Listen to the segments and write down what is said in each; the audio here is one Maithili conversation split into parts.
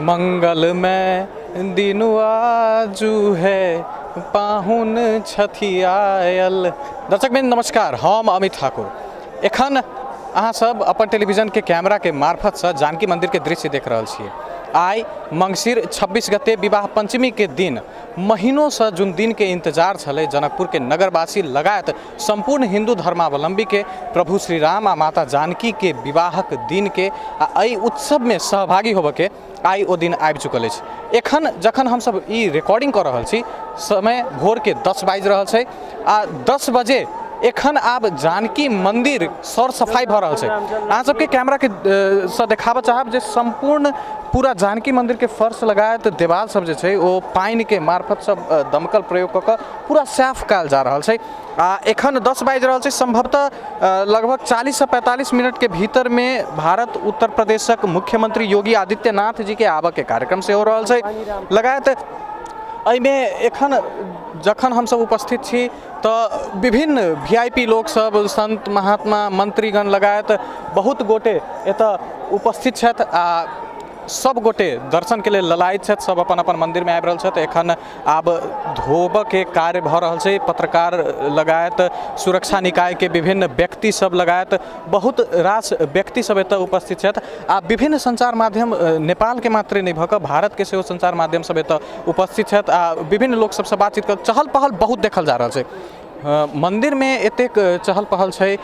मंगलमय दिन आजू है, पाहुन छथि आयल। दर्शक बिंद नमस्कार, हम अमित ठाकुर। एखन अहाँ सब अपन टेलीविजनके कैमराके मार्फतसँ जानकी मन्दिरके दृश्य देख रहल छियै। आइ मङ्सिर 26 गते विवाह पञ्चमीके दिन, महीनोसँ जुन दिनके इंतजार छलै जनकपुरके नगरवासी लगायत सम्पूर्ण हिन्दू धर्मावलम्बीके, प्रभु श्री राम आ माता जानकीके विवाहक दिनके आ एहि उत्सवमे सहभागी होबऽके आइ ओ दिन आबि चुकल अछि। एखन जखन हमसब ई रिकॉर्डिंग कऽ रहल छी, समय भोरके 10 बाजि रहल छै आ 10 बजे एखन आब जानकी मन्दिर सर सफाइ भऽ रहल छै। अहाँ सबके कैमराके सँ देखाबऽ चाहब जे सम्पूर्ण पूरा जानकी मन्दिरके फर्श लगायत देवाल सब जे छै ओ पानिके मार्फत सब दमकल प्रयोग कऽ कऽ पूरा साफ कयल जा रहल छै। आ एखन 10 बाजि रहल छै, सम्भवतः लगभग 40 सँ 45 मिनटके भीतरमे भारत उत्तर प्रदेशक मुख्यमंत्री योगी आदित्यनाथ जीके आबऽके कार्यक्रम सेहो रहल छै। लगायत एहिमे एखन जखन हमसब उपस्थित छी तऽ विभिन्न VIP लोकसब, संत महात्मा, मंत्रीगण लगायत बहुत गोटे एतऽ उपस्थित छथि आ सब गोटे दर्शनके लेल ललायित छथि। सब अपन अपन मन्दिरमे आबि रहल छथि। एखन आब धोबऽके कार्य भऽ रहल छै। पत्रकार लगायत सुरक्षा निकायके विभिन्न व्यक्ति सब लगायत बहुत रास व्यक्ति सब एतऽ उपस्थित छथि आ विभिन्न सञ्चार माध्यम नेपालके मात्रे नहि भऽ कऽ भारतके सेहो सञ्चार माध्यम सब एतऽ उपस्थित छथि आ विभिन्न लोक सबसँ बातचीत कऽ चहल पहल बहुत देखल जा रहल छै। मन्दिरमे एतेक चहल पहल छै,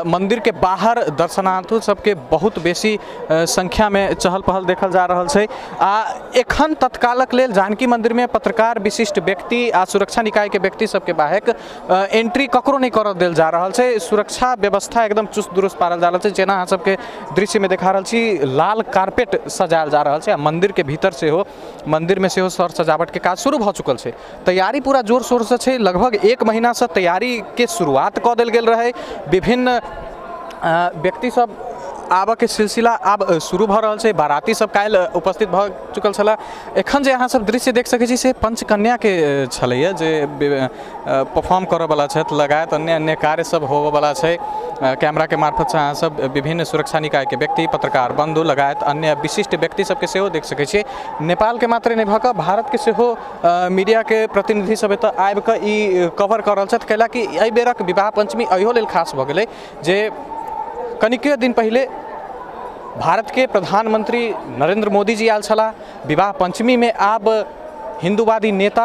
मन्दिरके बाहर दर्शनार्थी सबके बहुत बेसी संख्यामे चहल पहल देखल जा रहल छै। आ एखन तत्कालक लेल जानकी मन्दिरमे पत्रकार, विशिष्ट व्यक्ति आ सुरक्षा निकायके व्यक्ति सबके बाहेक एंट्री ककरो नहि करऽ देल जा रहल छै। सुरक्षा व्यवस्था एकदम चुस्त दुरुस्त पारल जा रहल छै। जेना अहाँ सबके दृश्यमे देखा रहल छी, लाल कारपेट सजायल जा रहल छै आ मन्दिरके भीतर सेहो, मन्दिरमे सेहो सर सजावटके काज शुरू भऽ चुकल छै। तैयारी पूरा जोर शोरसँ छै। लगभग एक महीनासँ तैयारीके शुरुआत कऽ देल गेल रहै। विभिन्न व्यक्ति सब आबऽके सिलसिला आब शुरू भऽ रहल छै। बाराती सब काल्हि उपस्थित भऽ चुकल छलाह। एखन जे अहाँ सब दृश्य देख सकै छी से पंचकन्याके छलैया जे परफॉर्म करऽवला छथि, लगायत अन्य अन्य कार्य सब होबऽवला छै। कैमराके मार्फतसँ अहाँ सब विभिन्न सुरक्षा निकायके व्यक्ति, पत्रकार बन्धु लगायत अन्य विशिष्ट व्यक्ति सबके सेहो देख सकै छियै। नेपालके मात्रे नहि भऽ कऽ भारतके सेहो मीडियाके प्रतिनिधि सब एतऽ आबि कऽ ई कवर कऽ रहल छथि, कैलाकि एहि बेरक विवाह पञ्चमी एहियो लेल खास भऽ गेलै जे कनिके दिन पहिले भारतके प्रधानमंत्री नरेंद्र मोदी जी आयल छलाह। विवाह पञ्चमीमे आब हिन्दूवादी नेता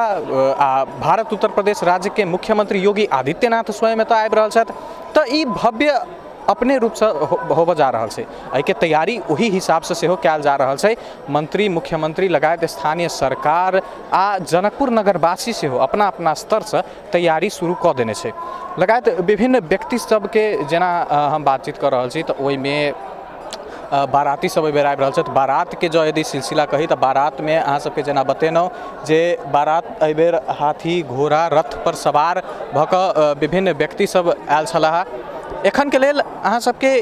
आ भारत उत्तर प्रदेश राज्यके मुख्यमंत्री योगी आदित्यनाथ स्वयं एतऽ आबि रहल छथि, तऽ ई भव्य अपने रूपसँ होबऽ जा रहल छै। एहिके तैयारी ओही हिसाबसँ सेहो कयल जा रहल छै। मंत्री, मुख्यमंत्री लगायत स्थानीय सरकार आ जनकपुर नगरवासी सेहो अपना अपना स्तरसँ तैयारी शुरू कऽ देने छै। लगायत विभिन्न व्यक्ति सबके जेना हम बातचीत कऽ रहल छी तऽ ओहिमे बाराती सब एहिबेर आबि रहल छथि। बारातके जँ यदि सिलसिला कही तऽ बारातमे अहाँ सबके जेना बतेलहुँ जे बारात एहिबेर हाथी, घोड़ा, रथपर सवार भऽ कऽ विभिन्न व्यक्ति सब आयल छलाह। एखनके लेल अहाँ सबके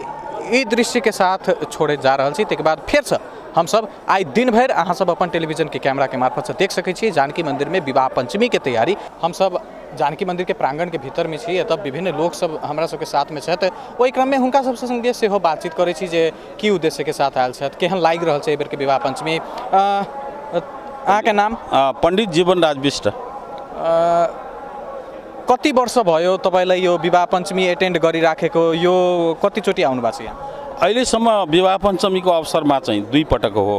ई दृश्यके साथ छोड़ैत जा रहल छी। ताहिके बाद फेरसँ हमसब आइ दिन भरि अहाँ सब अपन टेलीविजनके कैमराके मार्फतसँ देख सकै छी जानकी मन्दिरमे विवाह पञ्चमीके तैयारी। हमसब जानकी मन्दिरके प्राङ्गणके भीतरमे छी। एतऽ विभिन्न लोक सब हमरा सबके साथमे छथि। ओहि क्रममे हुनका सबसँ सङ्गे सेहो बातचीत करै छी जे की उद्देश्यके साथ आयल छथि, केहन लागि रहल छै एहि बेरके विवाह पञ्चमी। अहाँके नाम? पण्डित जीवन राज विष्ट। कति वर्ष भयो तपाईँलाई यो विवाह पञ्चमी एटेन्ड गरिराखेको? यो कतिचोटि आउनु भएको छ यहाँ? अहिलेसम्म विवाह पञ्चमीको अवसरमा चाहिँ 2 पटक हो,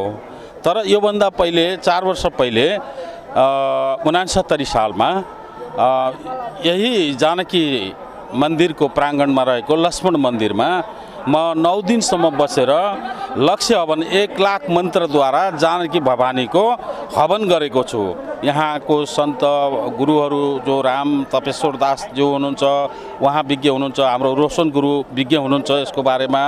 तर योभन्दा पहिले 4 वर्ष पहिले 69 सालमा यही जानकी मन्दिरको प्राङ्गणमा रहेको लक्ष्मण मन्दिरमा म 9 दिनसम्म बसेर लक्ष्य हवन 1 लाख मन्त्रद्वारा जानकी भवानीको हवन गरेको छु। यहाँको सन्त गुरुहरू जो राम तपेश्वर दास जो हुनुहुन्छ उहाँ विज्ञ हुनुहुन्छ, हाम्रो रोशन गुरु विज्ञ हुनुहुन्छ। यसको बारेमा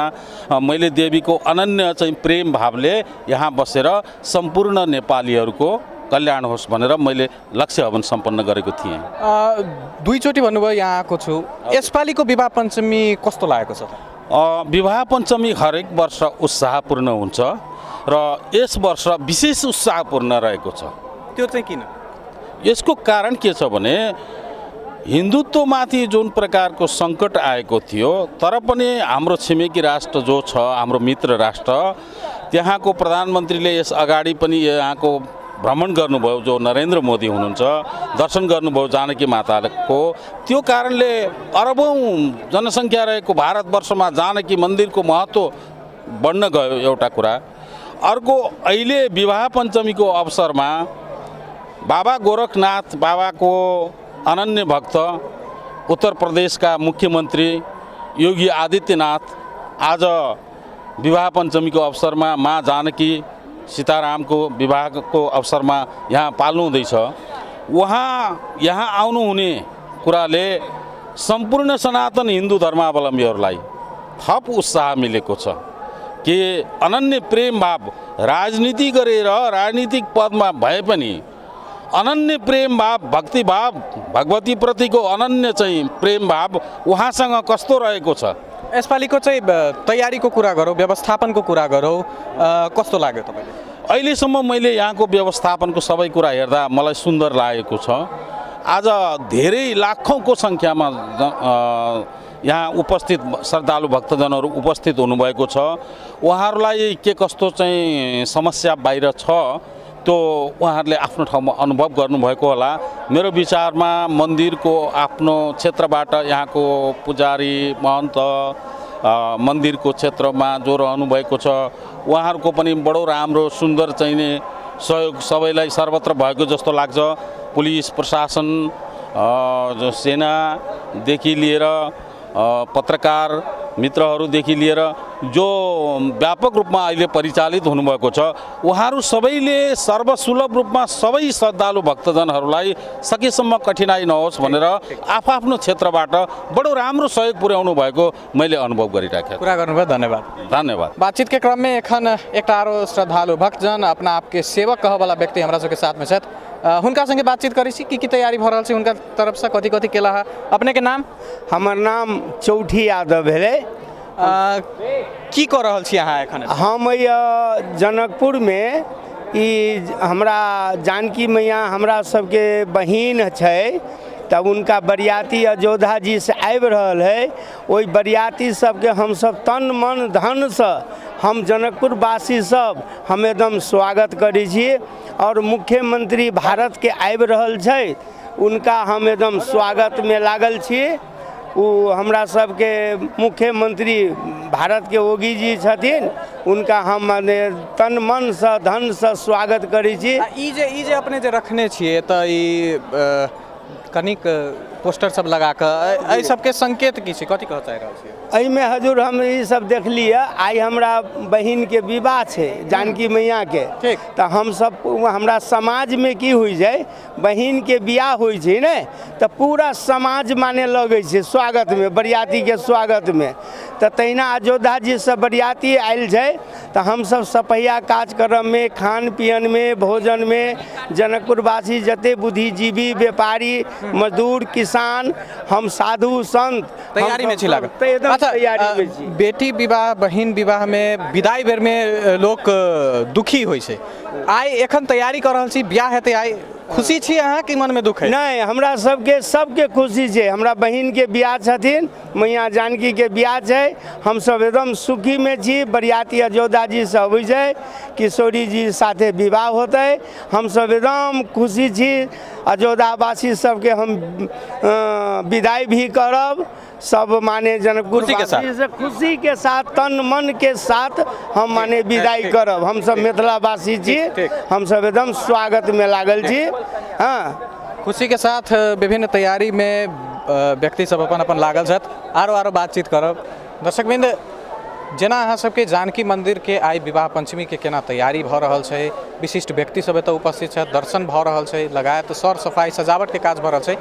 मैले देवीको अनन्य चाहिँ प्रेम भावले यहाँ बसेर सम्पूर्ण नेपालीहरूको कल्याण होस् भनेर मैले लक्ष्य हवन सम्पन्न गरेको थिएँ। दुईचोटि भन्नुभयो यहाँ आएको छु, यसपालिको विवाह पञ्चमी कस्तो लागेको छ त? विवाह पञ्चमी हरेक वर्ष उत्साहपूर्ण हुन्छ र यस वर्ष विशेष उत्साहपूर्ण रहेको छ। त्यो चाहिँ किन? यसको कारण के छ भने हिन्दुत्वमाथि जुन प्रकारको सङ्कट आएको थियो, तर पनि हाम्रो छिमेकी राष्ट्र जो छ, हाम्रो मित्र राष्ट्र, त्यहाँको प्रधानमन्त्रीले यस अगाडि पनि यहाँको भ्रमण गर्नुभयो, जो नरेन्द्र मोदी हुनुहुन्छ, दर्शन गर्नुभयो जानकी माताको। त्यो कारणले अरबौँ जनसङ्ख्या रहेको भारतवर्षमा जानकी मन्दिरको महत्त्व बढ्न गयो, एउटा कुरा। अर्को, अहिले विवाह पञ्चमीको अवसरमा बाबा गोरखनाथ बाबाको अनन्य भक्त उत्तर प्रदेशका मुख्यमन्त्री योगी आदित्यनाथ आज विवाह पञ्चमीको अवसरमा माँ जानकी सीतारामको विवाहको अवसरमा यहाँ पाल्नुहुँदैछ। उहाँ यहाँ आउनुहुने कुराले सम्पूर्ण सनातन हिन्दू धर्मावलम्बीहरूलाई थप उत्साह मिलेको छ कि अनन्य प्रेम भाव, राजनीति गरेर राजनीतिक पदमा भए पनि अनन्य प्रेम भाव, भक्तिभाव, भगवतीप्रतिको अनन्य चाहिँ प्रेम भाव उहाँसँग कस्तो रहेको छ। यसपालिको चाहिँ तयारीको कुरा गरौँ, व्यवस्थापनको कुरा गरौँ, कस्तो लाग्यो तपाईँले? अहिलेसम्म मैले यहाँको व्यवस्थापनको सबै कुरा हेर्दा मलाई सुन्दर लागेको छ। आज धेरै लाखौँको सङ्ख्यामा यहाँ उपस्थित श्रद्धालु भक्तजनहरू उपस्थित हुनुभएको छ। उहाँहरूलाई के कस्तो चाहिँ समस्या बाहिर छ त्यो उहाँहरूले आफ्नो ठाउँमा अनुभव गर्नुभएको होला। मेरो विचारमा मन्दिरको आफ्नो क्षेत्रबाट यहाँको पुजारी महन्त, मन्दिरको क्षेत्रमा जो रहनुभएको छ उहाँहरूको पनि बडो राम्रो सुन्दर चाहिने सहयोग सबैलाई सर्वत्र भएको जस्तो लाग्छ। पुलिस प्रशासन, सेनादेखि लिएर पत्रकार मित्रहरूदेखि लिएर जो व्यापक रूपमा अहिले परिचालित हुनुभएको छ उहाँहरू सबैले सर्वसुलभ रूपमा सबै श्रद्धालु भक्तजनहरूलाई सकेसम्म कठिनाइ नहोस् भनेर आफआफ्नो क्षेत्रबाट बडो राम्रो सहयोग पुर्याउनु भएको मैले अनुभव गरिराखेको। कुरा गर्नुभयो, धन्यवाद। धन्यवाद। बातचीत के क्रम में एखन एकटा आरो श्रद्धालु भक्तजन, अपना आपके सेवक कहवाला व्यक्ति हमरा सबके साथ में छथि। हुनका संगे बातचीत करै छी, की की तैयारी भऽ रहल छै हुनका तरफसँ, कथी कथी केला है। अपने के नाम? हमर नाम चौठी यादव भेलै। की कऽ रहल छी अहाँ एखन? हम जनकपुरमे ई हमरा जानकी मैया हमरा सबके बहिन छै, तब उनका बरियाती अयोध्या जी से आबि रहल है। ओहि बरियाती सबके हमसब तन मन धनसँ हम जनकपुरवासी सब हम एकदम स्वागत करै छी। और मुख्यमंत्री भारतके आबि रहल छै, उनका हम एकदम स्वागतमे लागल छी। ओ हमरा सबके मुख्यमंत्री भारतके योगी जी छथिन, उनका हम माने तन मनसँ धनसँ स्वागत करै छी। आ ई जे अपने जे रखने छियै तऽ ई कनिक पोस्टर सब लगा कऽ एहि सबके संकेत की छै, कथी कहऽ चाहि रहल छियै? एहिमे हजूर हम ई सब देखलियै, आइ हमरा बहिनके विवाह छै जानकी मैयाके। तऽ हमसब हमरा समाजमे की होइ छै, बहिनके बियाह होइ छै ने तऽ पूरा समाज माने लगै छै स्वागतमे, बरियातीके स्वागतमे। तऽ तहिना अयोध्या जीसँ बरियाती आयल छै तऽ हमसब सफैया कार्यक्रममे, खान पियनमे, भोजनमे जनकपुरवासी जते बुद्धिजीवी, व्यापारी, मजदूर, किसान, हम साधु संत तैयारी में छी लागल? तऽ एकदम तैयारी में छी। बेटी विवाह, बहिन विवाह में विदाई बेर में लोक दुखी होइ छै। आइ एखन तैयारी कऽ रहल छी, बियाह हेतै आइ, खुशी छी अहाँ कि मनमे दुख है? नहि, हमरा सबके सबके खुशी छै। हमरा बहिनके बियाह छथिन, मैया जानकीके बियाह छै, हमसब एकदम सुखीमे छी। बरियाती अयोध्या जी से अबै छै, किशोरी जी साथे विवाह होतै, हमसब एकदम खुशी छी। अयोध्यावासी सबके हम विदाई भी करब सब माने जनकपुर खुशी के साथ। से खुशी के साथ, तन मन के साथ हम माने विदाई करब। हमसब मिथिलावासी छी, हमसब एकदम स्वागत में लागल छी। हाँ। खुशी के साथ विभिन्न तैयारी में व्यक्ति सब अपन अपन लागल छथि। आरो आरो बातचीत करब। दर्शकवृंद, जेना अहाँ सबके जानकी मंदिर के आइ विवाह पंचमी के केना तैयारी भऽ रहल छै, विशिष्ट व्यक्ति सब एतऽ उपस्थित छथि, दर्शन भऽ रहल छै, लगायत सर सफाई सजावट के काज भऽ रहल छै।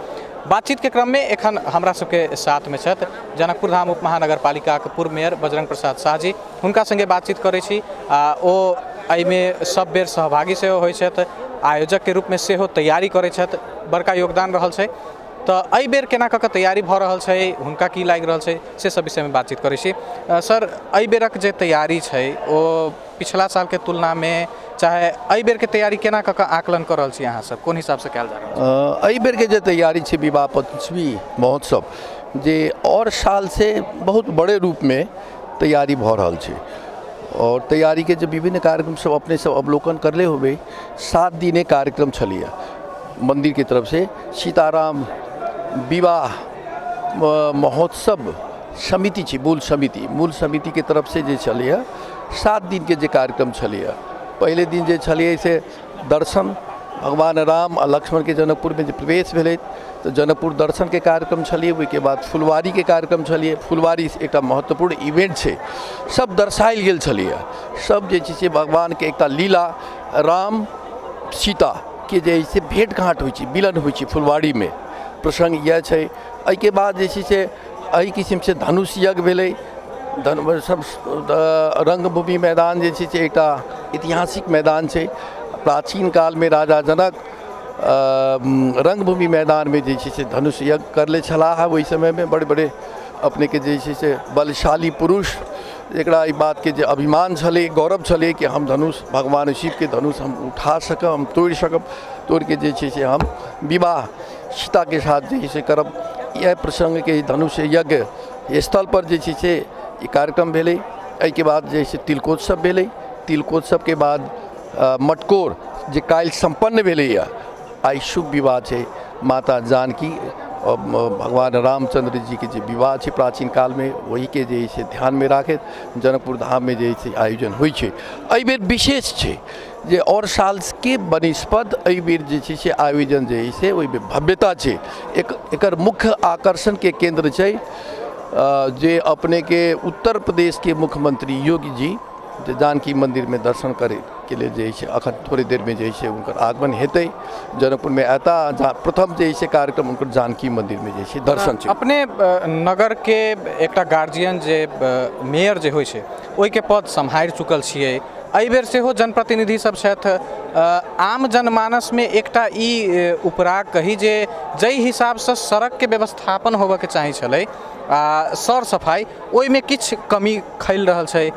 बातचीत के क्रम में एखन हमरा सबके साथ में छथि जनकपुर धाम उप महानगरपालिकाके पूर्व मेयर बजरंग प्रसाद शाह जी। हुनका संगे बातचीत करै छी आ ओ एहिमे सब बेर सहभागी सेहो होइ छथि, आयोजक के रूप में सेहो तैयारी करै छथि, बड़का योगदान रहल छै। तऽ एहि बेर केना कऽ कऽ तैयारी भऽ रहल छै, हुनका की लागि रहल छै, से सब विषयमे बातचीत करै छी। सर, एहि बेरक जे तैयारी छै ओ पिछला सालके तुलनामे, चाहे एहि बेरके तैयारी केना कऽ कऽ आकलन कऽ रहल छी अहाँ सब, कोन हिसाबसँ कयल जा रहल छै? एहि बेरके जे तैयारी छै विवाह पंचमी महोत्सव जे आओर सालसँ बहुत बड़े रूपमे तैयारी भऽ रहल छै। आओर तैयारीके जे विभिन्न कार्यक्रम सब अपने सब अवलोकन करले होबै। 7 दिने कार्यक्रम छलैए मन्दिरके तरफसँ। सीताराम विवाह महोत्सव समिति छै, मूल समिति, मूल समितिके तरफसँ जे छलैए 7 दिनके जे कार्यक्रम छलैए। पहिले दिन जे छलैए से दर्शन, भगवान राम आ लक्ष्मणके जनकपुरमे जे प्रवेश भेलै तऽ जनकपुर दर्शनके कार्यक्रम छलियै। ओहिके बाद फुलवारीके कार्यक्रम छलियै। फुलवारी एकटा महत्वपूर्ण इवेंट छै, सब दर्शायल गेल छलैए। सब जे छै से भगवानके एकटा लीला, राम सीताके जे छै से भेँट घाँट होइ छै, मिलन होइ छै फुलवारीमे, प्रसङ्ग इएह छै। एहिके बाद जे छै से एहि किसिमसँ धनुष यज्ञ भेलै। सब रङ्गभूमि मैदान जे छै से एकटा ऐतिहासिक मैदान छै। प्राचीन कालमे राजा जनक रङ्गभूमि मैदानमे जे छै से धनुष यज्ञ करले छलाह। ओहि समयमे बड़े बड़े अपनेके जे छै से बलशाली पुरुष, एकरा एहि बातके जे अभिमान छलै, गौरव छलै कि हम धनुष, भगवान शिवके धनुष हम उठा सकब, हम तोड़ि सकब, तोड़िके जे छै से हम विवाह सीताके साथ जे छै से करब। इएह प्रसङ्गके धनुष यज्ञ स्थलपर जे छै से ई कार्यक्रम भेलै। एहिके बाद जे छै से तिलकोत्सव भेलै। तिलकोत्सवके बाद मटकोर जे काल्हि सम्पन्न भेलैए। आइ शुभ विवाह छै, माता जानकी आओर भगवान रामचन्द्र जीके जे विवाह छै प्राचीन कालमे, ओहिके जे छै ध्यानमे राखैत जनकपुर धाममे जे छै आयोजन होइ छै। एहिबेर विशेष छै जे आओर सालके बनिस्पत एहिबेर जे छै से आयोजन जे हइ से ओहिमे भव्यता छै। एकर मुख्य आकर्षणके केन्द्र छै जे अपनेके उत्तर प्रदेशके मुख्यमंत्री योगी जी जे जानकी मन्दिरमे दर्शन करैके लेल जे छै अखन थोड़े देरमे जे छै हुनकर आगमन हेतै, जनकपुरमे एता। प्रथम जे छै कार्यक्रम हुनकर जानकी मन्दिरमे जे छै दर्शन छै। अपने नगरके एकटा गार्जियन जे मेयर जे होइ छै ओहिके पद सम्हारि चुकल छियै। एहिबेर सेहो जनप्रतिनिधि सब छथि। आम जनमानसमे एकटा ई उपराग कही जे जाहि हिसाबसँ सड़कके व्यवस्थापन होबऽके चाही छलै आ सर सफाइ, ओहिमे किछु कमी खलि रहल छै।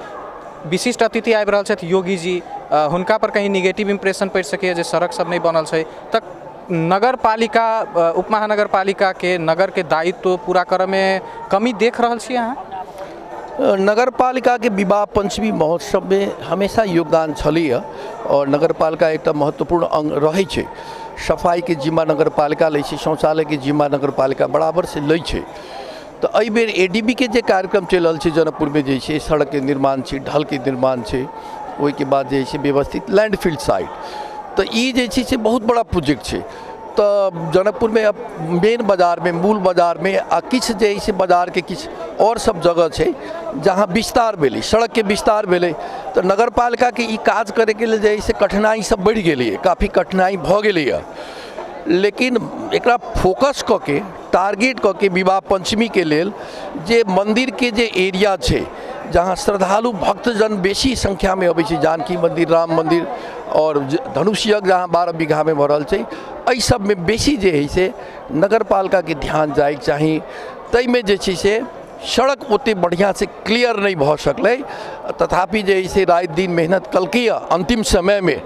विशिष्ट अतिथि आबि रहल छथि योगी जी, हुनका पर कहीं निगेटिव इम्प्रेशन पड़ि सकैए जे सड़क सब नहि बनल छै। तऽ नगरपालिका, उपमहानगरपालिकाके नगरके दायित्व पूरा करऽमे कमी देख रहल छी अहाँ? नगरपालिकाके विवाह पञ्चमी महोत्सवमे हमेशा योगदान छलैए आओर नगरपालिका एकटा महत्वपूर्ण अङ्ग रहै छै। सफाइके जिम्मा नगरपालिका लै छै, शौचालयके जिम्मा नगरपालिका बराबरसँ लै छै। तऽ एहिबेर ए डी बी के जे कार्यक्रम चलि रहल छै जनकपुरमे, जे छै सड़कके निर्माण छै, ढलके निर्माण छै, ओहिके बाद जे छै व्यवस्थित लैंडफिल्ड साइट, तऽ ई जे छै से बहुत बड़ा प्रोजेक्ट छै। तऽ जनकपुरमे मेन बाजारमे, मूल बाजारमे आ किछु जे छै बाजारके किछु आओर सब जगह छै जहाँ विस्तार भेलै, सड़कके विस्तार भेलै, तऽ नगरपालिकाके ई काज करैके लेल जे है से कठिनाइ सब बढ़ि गेलैए, काफी कठिनाइ भऽ गेलैए। लेकिन एकरा फोकस कऽ के, टारगेट कऽ के विवाह पञ्चमीके लेल जे मन्दिरके जे एरिया छै जहाँ श्रद्धालु भक्तजन बेसी संख्यामे अबै छै, जानकी मन्दिर, राम मन्दिर आओर धनुष यज्ञ जहाँ 12 बीघामे भऽ रहल छै, एहि सबमे बेसी जे हइ से नगरपालिकाके ध्यान जाइके चाही। ताहिमे जे छै से सड़क ओतेक बढ़िआँसँ क्लियर नहि भऽ सकलै, तथापि जे हइ से राति दिन मेहनत केलकै अन्तिम समयमे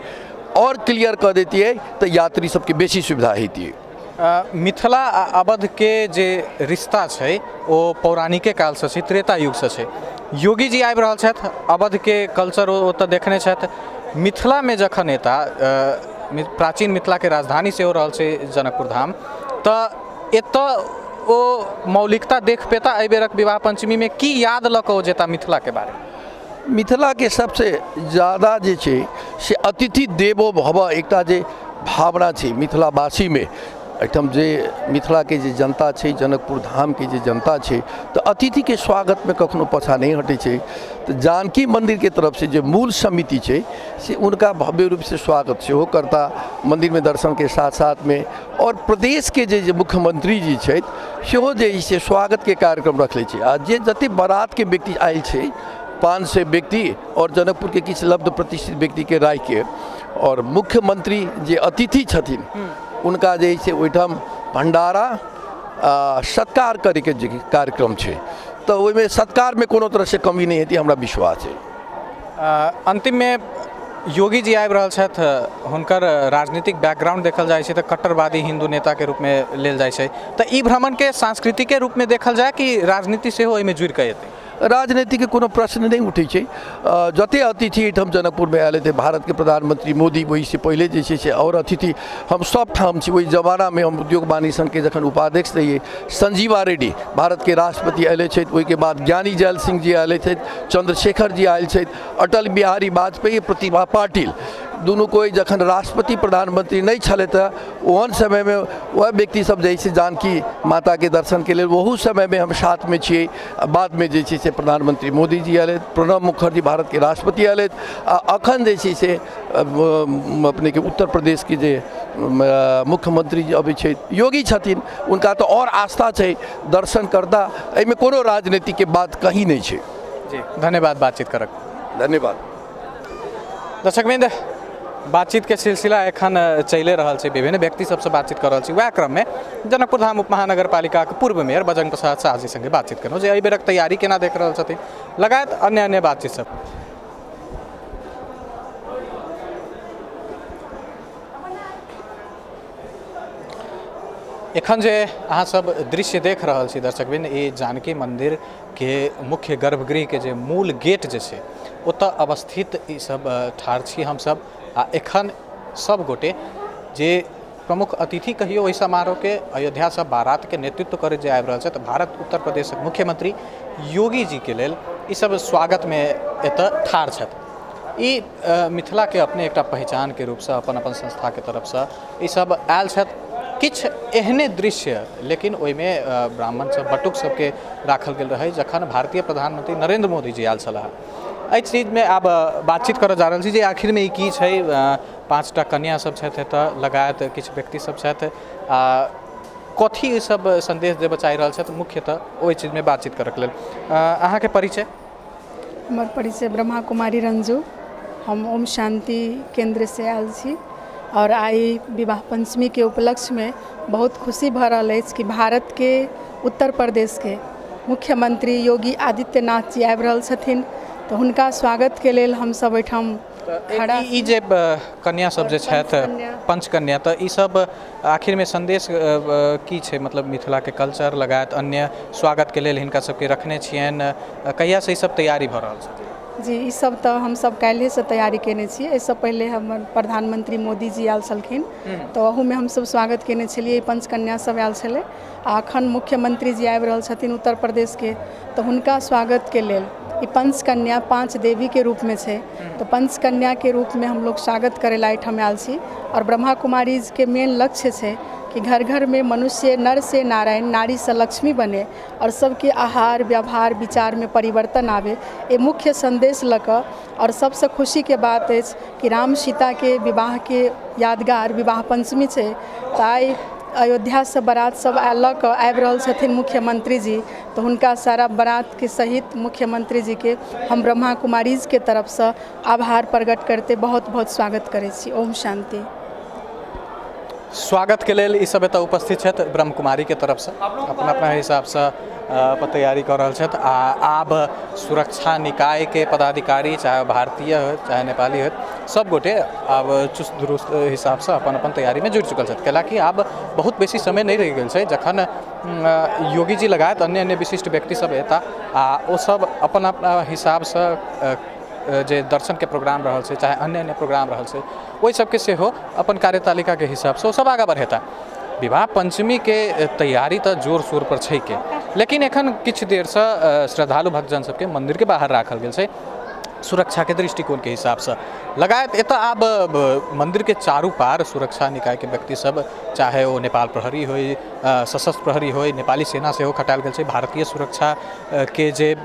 आओर क्लियर कऽ दैतियै तऽ यात्री सबके बेसी सुविधा होइतियै। मिथिला आ अवधके जे रिश्ता छै ओ पौराणिके कालसँ छै, त्रेता युगसँ छै। योगी जी आबि रहल छथि, अवधके कल्चर ओ ओतऽ देखने छथि। मिथिलामे जखन एता, प्राचीन मिथिलाके राजधानी सेहो रहल छै जनकपुर धाम, तऽ एतऽ ओ मौलिकता देख पेता एहि बेरक विवाह पञ्चमीमे? की याद लऽ कऽ ओ जेता मिथिलाके बारेमे? मिथिलाके सबसँ ज्यादा जे छै से अतिथि देवो भव एकटा जे भावना छै मिथिलावासीमे, एहिठाम जे मिथिलाके जे जनता छै, जनकपुर धामके जे जनता छै, तऽ अतिथिके स्वागतमे कखनो पाछाँ नहि हटै छै। तऽ जानकी मन्दिरके तरफसँ जे मूल समिति छै से हुनका भव्य रूपसँ स्वागत सेहो करता मन्दिरमे दर्शनके साथ साथमे। आओर प्रदेशके जे जे मुख्यमंत्री जी छथि सेहो जे से स्वागतके कार्यक्रम रखले छै। आ जे जतेक बारातके व्यक्ति आयल छै, 500 व्यक्ति आओर जनकपुरके किछु लब्ध प्रतिष्ठित व्यक्तिके राखिके आओर मुख्यमंत्री जे अतिथि छथिन हुनका जे से ओहिठाम भण्डारा आ सत्कार करैके जे कार्यक्रम छै, तऽ ओहिमे सत्कारमे कोनो तरहसँ कमी नहि हेतै, हमरा विश्वास अछि। अन्तिममे योगी जी आबि रहल छथि, हुनकर राजनीतिक बैकग्राउंड देखल जाइ छै तऽ कट्टरवादी हिन्दू नेताके रूपमे लेल जाइ छै, तऽ ई भ्रमणके सांस्कृतिके रूपमे देखल जाय कि राजनीति सेहो एहिमे जुड़ि कऽ एतै? राजनीतिके कोनो प्रश्न नहि उठै छै। जते अतिथि एहिठाम जनकपुरमे आयल हेतै, भारतके प्रधानमन्त्री मोदी, ओहिसँ पहिले जे छै से आओर अतिथि, हम सब ठाम छी। ओहि जमानामे हम उद्योग वाणिज्य संघके जखन उपाध्यक्ष रहियै, संजीवा रेड्डी भारतके राष्ट्रपति आयले छथि, ओहिके बाद ज्ञानी जैल सिंह जी आयले छथि, चंद्रशेखर जी आयल छथि, अटल बिहारी वाजपेयी, प्रतिभा पाटिल, दुनू कोइ जखन राष्ट्रपति प्रधानमन्त्री नहि छलै तऽ ओहन समयमे वएह व्यक्ति सब जे छै जानकी माताके दर्शनके लेल, ओहू समयमे हम साथमे छियै। आ बादमे जे छै से प्रधानमन्त्री मोदीजी आयल, प्रणब मुखर्जी भारतके राष्ट्रपति आयल, आ अखन जे छै से अपनेके उत्तर प्रदेशके जे मुख्यमन्त्री जे अबै छै योगी छथिन, हुनका तऽ आओर आस्था छै, दर्शन करता। एहिमे कोनो राजनीतिके बात कहीं नहि छै। जी, धन्यवाद बातचीत करक। धन्यवाद। दर्शकवृंद, बातचीत के सिलसिला एखन चलि रहल छै, विभिन्न व्यक्ति सबसँ बातचीत कर रहल छी। वएह क्रममे जनकपुर धाम उप महानगरपालिकाके पूर्व मेयर बजरंग प्रसाद शाह जी संगे बातचीत केलहुँ जे एहि बेरक तैयारी केना देख रहल छथिन, लगायत अन्य अन्य बातचीत सब। एखन जे अहाँ सब दृश्य देख रहल छी दर्शकवृंद, ई जानकी मंदिर के मुख्य गर्भगृह के जे मूल गेट जे छै ओतऽ अवस्थित ई सब ठाढ़ छी हमसब। आ एखन सब गोटे जे प्रमुख अतिथि कहियो ओहि समारोहके अयोध्यासँ बारातके नेतृत्व करैत जे आबि रहल छथि, भारत उत्तर प्रदेशक मुख्यमंत्री योगी जीके लेल ई सब स्वागतमे एतऽ ठाढ़ छथि। ई मिथिलाके अपने एकटा पहिचानके रूपसँ अपन अपन संस्थाके तरफसँ ई सब आयल छथि। किछु एहने दृश्य, लेकिन ओहिमे ब्राह्मण सब बटुक सबके राखल गेल रहै जखन भारतीय प्रधानमंत्री नरेंद्र मोदी जी आयल छलाह। एहि चीजमे आब बातचीत करऽ जा रहल छी जे आखिरमे ई की छै। 5टा कन्या सब छथि एतऽ, लगायत किछु व्यक्ति सब छथि, आ कथी ई सब सन्देश देबऽ चाहि रहल छथि मुख्यतः ओहि चीजमे बातचीत करऽके लेल। अहाँके परिचय? हमर परिचय ब्रह्मा कुमारी रंजू। हम ओम शान्ति केन्द्रसँ आयल छी आओर आइ विवाह पञ्चमीके उपलक्ष्यमे बहुत खुशी भऽ रहल अछि कि भारतके उत्तर प्रदेशके मुख्यमंत्री योगी आदित्यनाथ जी आबि रहल छथिन, तऽ हुनका स्वागतके लेल हमसब एहिठाम खड़ा। ई जे कन्या सब जे छथि, पंचकन्या, तऽ ई सब आखिरमे सन्देश की छै? मतलब मिथिलाके कल्चर लगायत अन्य स्वागतके लेल हिनका सबके रखने छियनि, कहियासँ ई सब तैयारी भऽ रहल छै? जी, ई सब तऽ हमसब काल्हिएसँ तैयारी कयने छी। एहिसँ पहिले हमर प्रधानमंत्री मोदी जी आयल छलखिन तऽ ओहूमे हमसब स्वागत कयने छलियै, पंचकन्या सब आयल छलै। आ अखन मुख्यमंत्री जी आबि रहल छथिन उत्तर प्रदेशके, तऽ हुनका स्वागतके लेल ई पंचकन्या 5 देवीके रूपमे छै, तऽ पंचकन्याके रूपमे हमलोग स्वागत करै लए एहिठाम आयल छी। आओर ब्रह्मा कुमारीजके मेन लक्ष्य छै कि घर घरमे मनुष्य नर से नारायण, नारी से लक्ष्मी बने आओर सबके आहार व्यवहार विचारमे परिवर्तन आबै, ई मुख्य सन्देश लऽ कऽ। आओर सबसँ खुशीके बात अछि कि राम सीताके विवाहके यादगार विवाह पञ्चमी छै, तऽ आइ अयोध्यासँ बारात सब लऽ कऽ आबि रहल छथिन मुख्यमंत्री जी, तऽ हुनका सारा बारातके सहित मुख्यमंत्री जीके हम ब्रह्मा कुमारीजके तरफसँ आभार प्रकट करते बहुत बहुत स्वागत करै छी। ओम शान्ति। स्वागतके लेल ई सब एतऽ उपस्थित छथि ब्रह्म कुमारीके तरफसँ, अपना अपना हिसाबसँ अपन तैयारी कऽ रहल छथि। आ आब सुरक्षा निकायके पदाधिकारी, चाहे भारतीय होथि चाहे नेपाली होथि, सब गोटे आब चुस्त दुरुस्त हिसाबसँ अपन अपन तैयारीमे जुटि चुकल छथि। कैलाकि आब बहुत बेसी समय नहि रहि गेल छै जखन योगी जी लगायत अन्य अन्य विशिष्ट व्यक्ति सब एता आ ओ सब अपन अपना हिसाबसँ जे दर्शनके प्रोग्राम रहल छै चाहे अन्य अन्य प्रोग्राम रहल छै, ओहि सबके सेहो अपन कार्यतालिकाके हिसाबसँ ओ सब आगाँ बढ़ेता। विवाह पञ्चमीके तैयारी तऽ जोर शोर पर छै के, लेकिन एखन किछु देरसँ श्रद्धालु भक्तजन सबके मन्दिरके बाहर राखल गेल छै सुरक्षाके दृष्टिकोणके हिसाबसँ। लगायत एतऽ आब मन्दिरके चारू पार सुरक्षा निकायके व्यक्ति सब, चाहे ओ नेपाल प्रहरी होइ, सशस्त्र प्रहरी होइ, नेपाली सेना सेहो खटायल गेल छै, भारतीय सुरक्षाके जे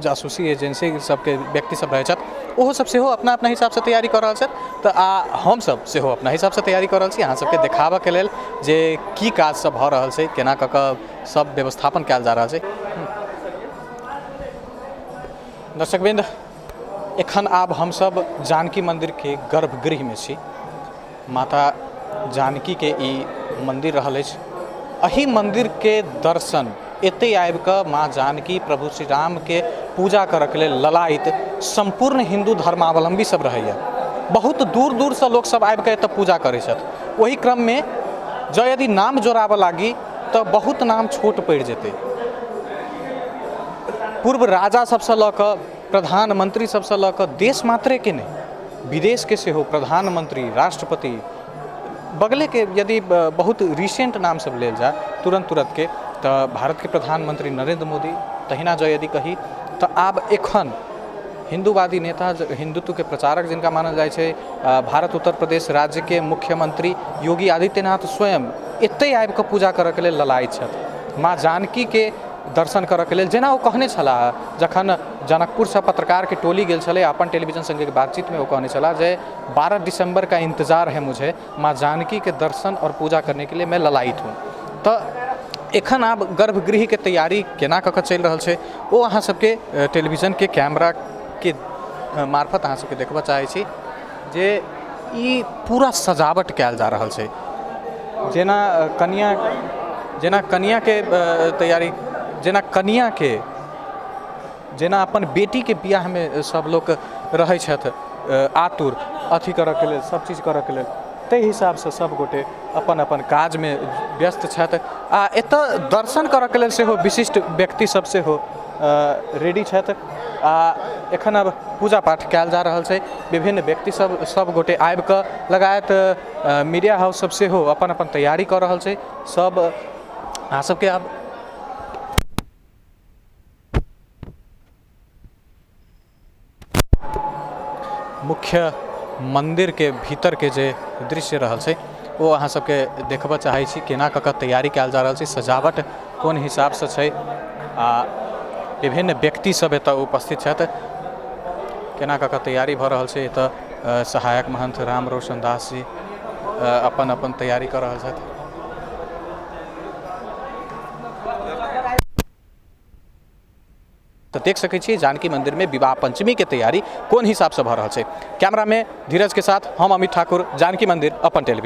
जासूसी एजेंसी सबके व्यक्ति सब रहै छथि ओहो सब सेहो अपना अपना हिसाबसँ तैयारी कऽ रहल छथि। तऽ आ हमसब सेहो अपना हिसाबसँ तैयारी कऽ रहल छी अहाँ सबके देखाबऽके लेल जे की काज सब भऽ रहल छै, केना कऽ कऽ सब व्यवस्थापन कयल जा रहल छै। दर्शकवृन्द, एखन आब हमसब जानकी मन्दिरके गर्भगृहमे छी। माता जानकीके ई मन्दिर रहल अछि। एहि मन्दिरके दर्शन एतै आबिकऽ माँ जानकी प्रभु श्री रामके पूजा करऽके लेल ललायित सम्पूर्ण हिन्दू धर्मावलम्बी सब रहैए। बहुत दूर दूरसँ लोकसब आबिकऽ एतऽ पूजा करै छथि। ओहि क्रममे जँ यदि नाम जोड़ाबऽ लागी तऽ बहुत नाम छोट पड़ि जेतै। पूर्व राजा सबसँ लऽ कऽ प्रधानमंत्री सबसँ लऽ कऽ देश मात्रेके नहि, विदेशके सेहो प्रधानमंत्री, राष्ट्रपति, बगलेके यदि बहुत रिसेंट नाम सब लेल जाय तुरन्त तुरन्तके, तऽ भारतके प्रधानमंत्री नरेन्द्र मोदी, तहिना जँ यदि कही तऽ आब एखन हिन्दूवादी नेता, हिन्दुत्वके प्रचारक जिनका मानल जाइ छै, भारत उत्तर प्रदेश राज्यके मुख्यमंत्री योगी आदित्यनाथ स्वयं एतहि आबिकऽ पूजा करऽके लेल ललायित छथि, माँ जानकीके दर्शन करऽके लेल। जेना ओ कहने छलाह जखन जनकपुरसँ पत्रकारके टोली गेल छलै, अपन टेलीविजन सङ्गे बातचीतमे ओ कहने छलाह जे 12 दिसंबर का इंतजार है मुझे, माँ जानकी के दर्शन और पूजा करने के लिए मैं ललायित हूँ। तऽ एखन आब गर्भगृहके तैयारी केना कऽ कऽ चलि रहल छै ओ अहाँ सबके टेलीविजनके कैमराके मार्फत अहाँ सबके देखबऽ चाहै छी जे ई पूरा सजावट कयल जा रहल छै। जेना कनिया, जेना कनियाके तैयारी, जेना कनियाके, जेना अपन बेटीके बियाहमे सब लोक रहै छथि आतुर अथी करऽके लेल, सब चीज करऽके लेल, ताहि हिसाबसँ सब गोटे अपन अपन काजमे व्यस्त छथि। आ एतऽ दर्शन करऽके लेल सेहो विशिष्ट व्यक्ति सब सेहो रेडी छथि। आ एखन आब पूजा पाठ कयल जा रहल छै। विभिन्न व्यक्ति सब सब गोटे आबिकऽ लगायत मीडिया हाउस सब सेहो अपन अपन तैयारी कऽ रहल छै। सब अहाँ सबके आब मुख्य मन्दिरके भीतरके जे दृश्य रहल छै ओ अहाँ सबके देखबऽ चाहै छी, केना कऽ कऽ तैयारी कयल जा रहल छै, सजावट कोन हिसाबसँ छै आ विभिन्न व्यक्ति सब एतऽ उपस्थित छथि, केना कऽ कऽ तैयारी भऽ रहल छै। एतऽ सहायक महंत राम रोशन दास जी अपन अपन तैयारी कऽ रहल छथि। तऽ देख सकै छियै जानकी मंदिर में विवाह पंचमी के तैयारी कोन हिसाब से भऽ रहल छै। कैमरा में धीरज के साथ हम अमित ठाकुर, जानकी मंदिर, अपन टेलीविजन।